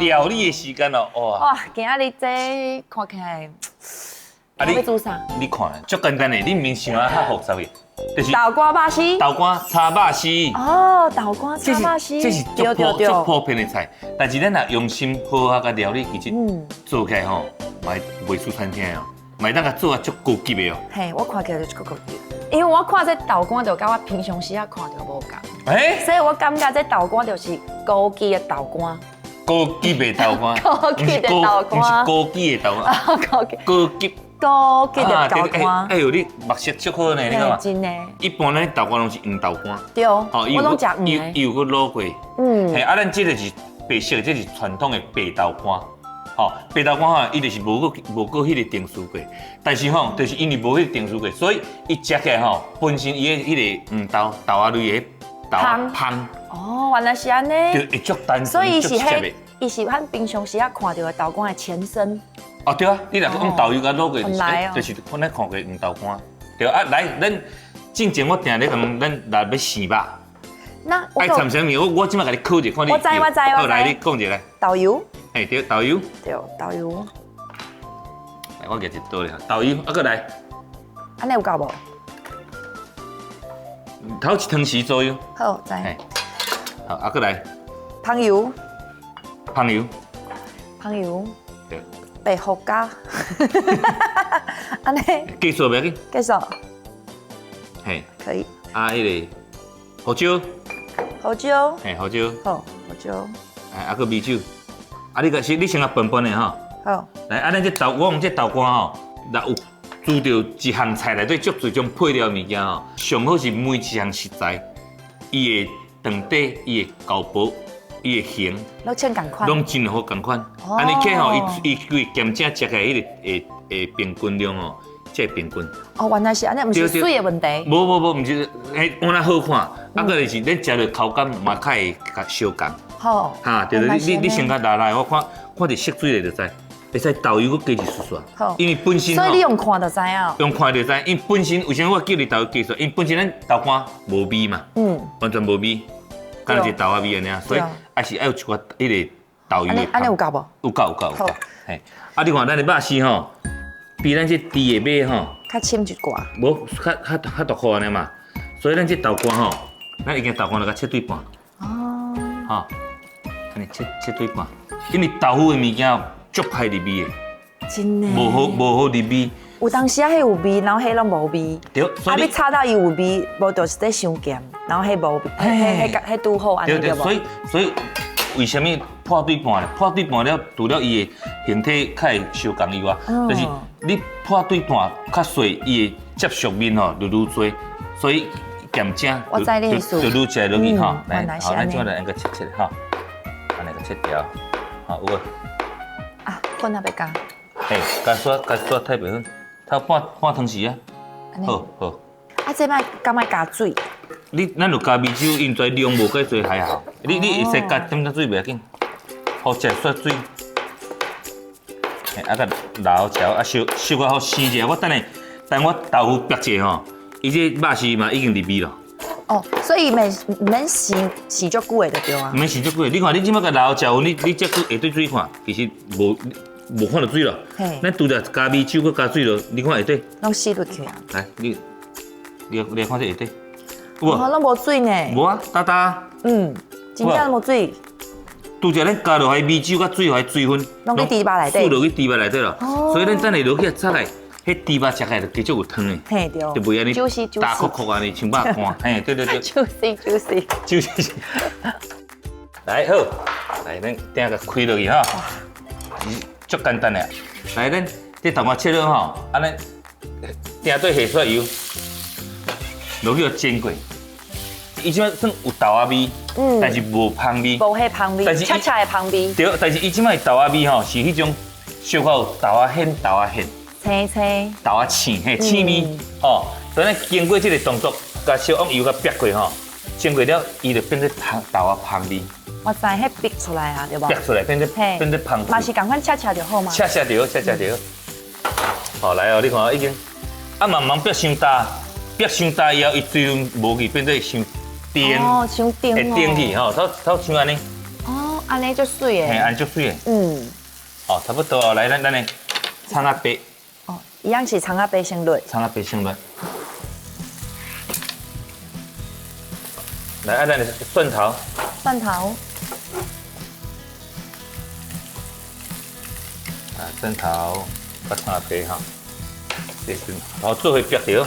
料理的時間哦，哇！哇，今仔日這看起來，啊欲煮啥？你看，足簡單的，你毋免想啊較複雜的，就是豆干肉絲。豆干炒肉絲。哦，豆干炒肉絲。這是足普遍的菜，但是咱若用心好好共料理，其實做起來吼，嘛袂輸餐廳哦，嘛會當共做啊足高級的哦。嘿，我看起來就足高級，因為我看這豆乾就佮我平常時仔看著無仝，所以我感覺這豆乾就是高級的豆乾。高級的豆乾。高級的豆乾。毋是高級的豆乾。高級。高級。高級的豆乾。哎呦，你目色足好呢，你看嘛。真的。一般咱豆乾攏是黃豆乾。對。我攏食黃的。伊有閣滷過。嘿，啊，咱這個是白色，這是傳統的白豆乾。吼，白豆乾吼，伊就是無閣彼個程序過，但是吼，就是因為無彼個程序過，所以伊食起來吼，本身伊的彼個黃豆豆仔類的豆仔芳。哦，原來是按呢。對，會足單純。所以是彼，伊是咱平常時仔看著的豆乾的前身。哦，對啊，你若講豆油共滷過，就是阮咧看過黃豆乾。對啊，來，咱進前我定咧講，咱若欲生肉。那愛摻啥物？我這擺共你考一下，看你。我知我知我知。好，來，你講一下。豆油。嘿，對，豆油。對，豆油。來，我舉一刀咧，豆油，啊，閣來。按呢有夠無？頭一湯匙左右。好，知。好，啊，閣來。香油。香油。香油。對。白胡椒。按呢。繼續袂要緊。繼續。嘿。可以。啊，彼个胡椒。胡椒。嘿，胡椒。好，胡椒。哎，啊，閣米酒。啊，你個是你先共拌拌的吼。好。來，啊，咱這豆，我講這豆乾吼，若有煮著一項菜內底足濟種配料物件吼，上好是每一項食材，伊的長短、伊的厚薄、伊的形，攏穿仝款，攏真好仝款。按呢起吼，伊伊規鹹正食起來彼个會會平均量吼，才會平均。哦，原來是按呢，毋是媠的問題。無無無，毋是，彼換來好看，啊，閣就是咱食落口感嘛較會較相仝。好。哈，對對，你先共拿來，我看看著色水咧就知，會使豆油閣加一絲絲。好。因為本身。所以你用看就知影。用看就知，因為本身為啥物我叫你豆油加說？因為本身咱豆乾無味嘛，完全無味，干焦一豆仔味按呢，所以還是愛有一寡彼個豆油的。按呢有夠無？有夠有夠有夠。嘿，啊，你看咱的肉絲吼，比咱這豬的肉吼，較深一寡。無，較較較大塊按呢嘛，所以咱這豆乾吼，咱已經豆乾就共切對半。哦。吼。按呢切切對半，因為豆腐的物件足歹入味的，真的，無好入味。有當時啊，彼有味，然後彼攏無味。對，啊，欲炒到伊有味，無就是咧傷鹹，然後彼無味，彼彼彼拄好按呢對無？所以所以為啥物破對半咧？破對半了，除了伊的形體較會相仝以外，就是你破對半較細，伊的接觸面吼就愈濟，所以鹹正就愈食落去吼。來，好，咱這擺來按呢切切吼。按呢共切條，好有無？啊，粉仔欲加。嘿，加煞加煞太白粉，頭半半湯匙啊。好好。啊，這擺敢愛加水？你咱有加米酒，因為量無介濟還好。你會使加點仔水袂要緊，好食煞水。嘿，啊，共撈起來，啊，燒燒較好生者。我等下等我豆腐煏者吼，伊這肉絲嘛已經入味咯。哦，所以免免生生足久的就對啊。毋免生足久的，你看你這擺共撈食有，你這久下底水看，其實無看著水咯。咱拄著加米酒閣加水落，你看下底。攏死落去啊！來，你來看這下底。有無？攏無水呢。無啊，焦焦。嗯，真正無水。拄著咱加落去米酒佮水，予水分，攏去豬肉內底。輸落去豬肉內底咯。所以咱等下落去炒來。彼豬肉食起來就加足有湯的，嘿對，就袂按呢焦硞硞按呢像肉乾，嘿對對對，juicy juicy juicy，來好，來咱鼎共開落去吼，足簡單的，來咱這豆乾切好吼，按呢鼎底下出來油，落去予煎過，伊這擺算有豆仔味，但是無芳味，無彼芳味，赤赤的芳味，對，但是伊這擺豆仔味吼是彼種小可有豆仔芡豆仔芡。青青豆仔青嘿青味吼，所以咱經過這個動作，共小用油共煏過吼，煎過了，伊就變做芳豆仔芳味。我知，彼逼出來啊，對無？逼出來變做變做芳。嘛是仝款赤赤就好嘛。赤赤就好，赤赤就好。好來哦，你看已經啊，慢慢煏傷焦，煏傷焦以後，伊水分無去，變做傷甜。哦，傷甜會甜去吼，頭頭像按呢。哦，按呢足媠的。嘿，按呢足媠的。哦，差不多哦，來，咱來蔥仔白。哦，一樣是蔥仔白先落。蔥仔白先落。來，啊，咱的蒜頭。蒜頭。啊，蒜頭，佮蔥仔白哈，這是好做伙煸著。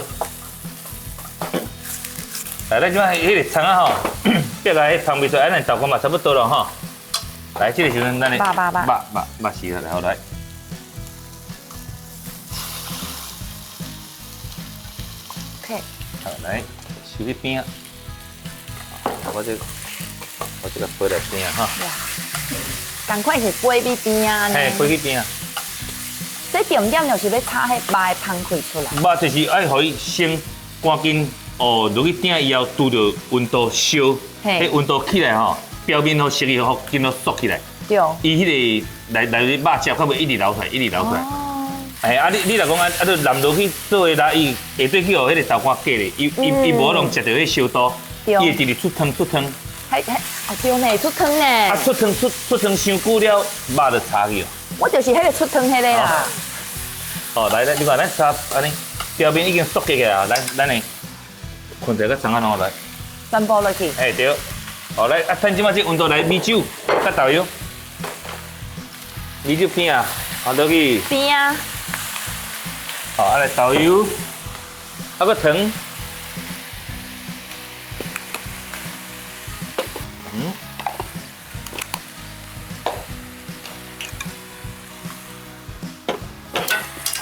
來，咱這擺彼个蔥仔吼，煸來彼香味出來，咱豆乾嘛差不多了吼。來，這个時陣咱的肉肉肉肉肉絲來，好來。 OK。好，來，收去邊仔。我這個飛來邊仔哈。哇，仝款是飛去邊仔呢。嘿，飛去邊仔。這重點就是欲炒彼肉的香氣出來。肉就是愛予伊先趕緊哦，落去鼎以後，拄著溫度燒，彼溫度起來吼，表面予熟去，予緊予縮起來。對。伊彼個來來肉汁較袂一直流出來，一直流出來。哦。哎，啊你若講啊啊，你淋落去做的啦，伊下底去予彼個豆乾隔咧，伊無攏食著彼燒度，伊會直直出湯出湯。嘿嘿，哦對呢，出湯呢。啊出湯出湯傷久了，肉就柴去。我就是彼個出湯彼個啦。哦，來來，你看咱炒按呢，表面已經縮起來啊，來，咱來，困在個蔥仔攏來。全部落去。哎對，好來，啊趁這擺這溫度來米酒，佮豆油，米酒邊啊，好落去。邊啊。好，啊來豆油，啊閣糖。嗯。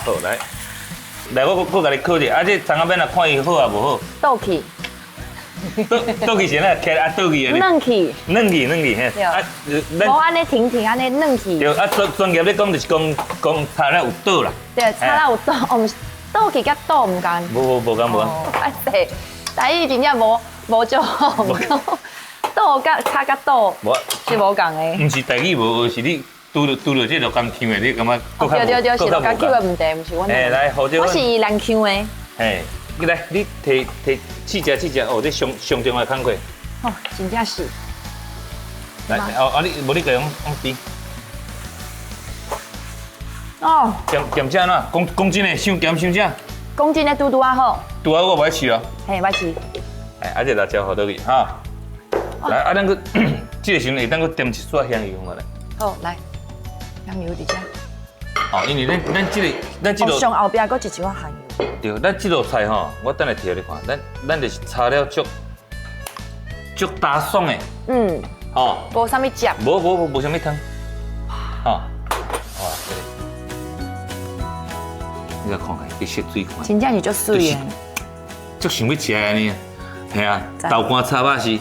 好，來，來，我共你考者，啊，這蔥仔欲按怎看伊好抑無好？倒去。倒去是按怎？起來啊，倒去啊！軟去。軟去，軟去嘿。啊，無按呢停停，按呢軟去。對，啊，專業咧講就是講講炒了有倒啦。對，炒了有倒，哦，毋是倒去佮倒毋仝。無無無仝無仝。啊對，台語真正無無足好，倒佮炒佮倒，是無仝的。毋是台語無，是你拄著拄著這鹿港腔的，你感覺閣較對對對，是鹿港腔的問題，毋是阮。欸，來，胡椒。我是南腔的。嘿，你來，你提提試食試食，哦，這上上重要的工課。哦，真正是。來，哦啊，你無你家用用甜。哦。鹹鹹食按怎？講講真的，傷鹹傷正。講真的，拄拄仔好。拄仔好我無愛試哦。嘿，無愛試。哎，啊這辣椒予落去哈。來，啊咱閣這个時陣會當閣點一撮香油過來。好，來，香油佇遮。哦，因為咱這个咱這道。上後壁閣一撮香油。對，咱這道菜吼，我等下提予你看，咱就是炒了足足乾爽的。嗯。吼。無啥物汁。無無無無啥物湯。吼。哇，這个。你來看看，這色水看。真正是足媠的。足想欲食的按呢，嘿啊，豆乾炒肉絲。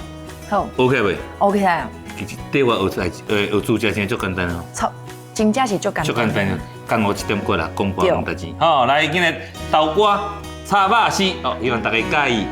好。 OK 袂？OK 啊。其實對我學菜，學煮食真足簡單哦。超，真正是足簡單。足簡單，降烏一點過啦，講半攏代誌。好，來，今日豆乾炒肉絲，哦，希望大家佮意。